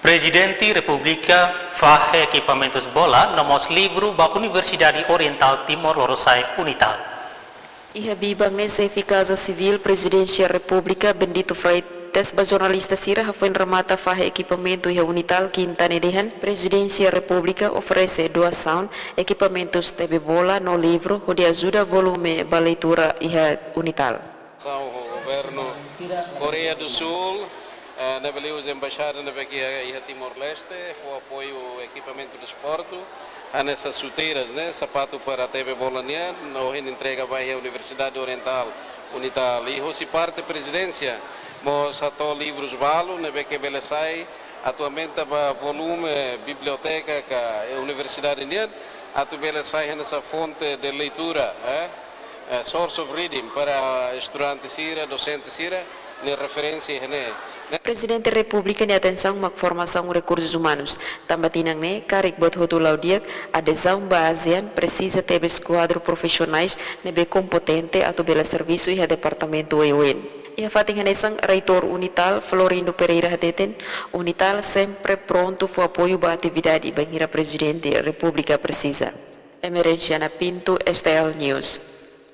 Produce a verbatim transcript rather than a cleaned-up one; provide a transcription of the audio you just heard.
Prezidente Repúblika fahe ekipamentus bola no mós livru ba Universidade Orientál Timor Lorosa'e, Unital. Iha biban ne'e, Xefe Kaza Sivíl Prezidénsia Repúblika, Bendito Freitas, ba jornalista sira hafoin remata fahe ekipamentu iha Unital, Kinta ne'e dehan, Prezidénsia Repúblika oferese doasaun ekipamentus T V bola no livru hodi ajuda volume ba leitura iha Unital. São o governo Coreia do Sul, eh, ne'ebé liuhusi embaixada ne'ebé ke iha Timor-Leste, fó apoiu ekipamentu desportu, hanesan xuteiras, ne'e, sapatu para T V bola nian, no ohin entrega ba iha Universidade Orientál, Unital. I hosi parte Prezidénsia mós hato'o livrus balu ne'ebé ke bele sai atu aumenta ba volume biblioteka ka universidade nian, atu bele sai hanesan fonte de leitura, eh? Eh, source of reading para estudante sira, dosente sira, nia referénsia iha ne'e. Prezidente Repúblika nia atensaun mak formasaun rekursus umanus. Tanba tinan ne'e, karik buat hotu la'o di'ak, adezaun ba ASEAN presiza tebes kuadru profisionais ne'ebé kompetente atu bele servisu iha departamentu oioin. Iha fatin hanesan, Reitór Unital, Florindo Pereira hateten, Unital sempre prontu fó apoiu ba atividade bainhira Prezidente Repúblika presiza. Emerenciana Pinto, S T L News.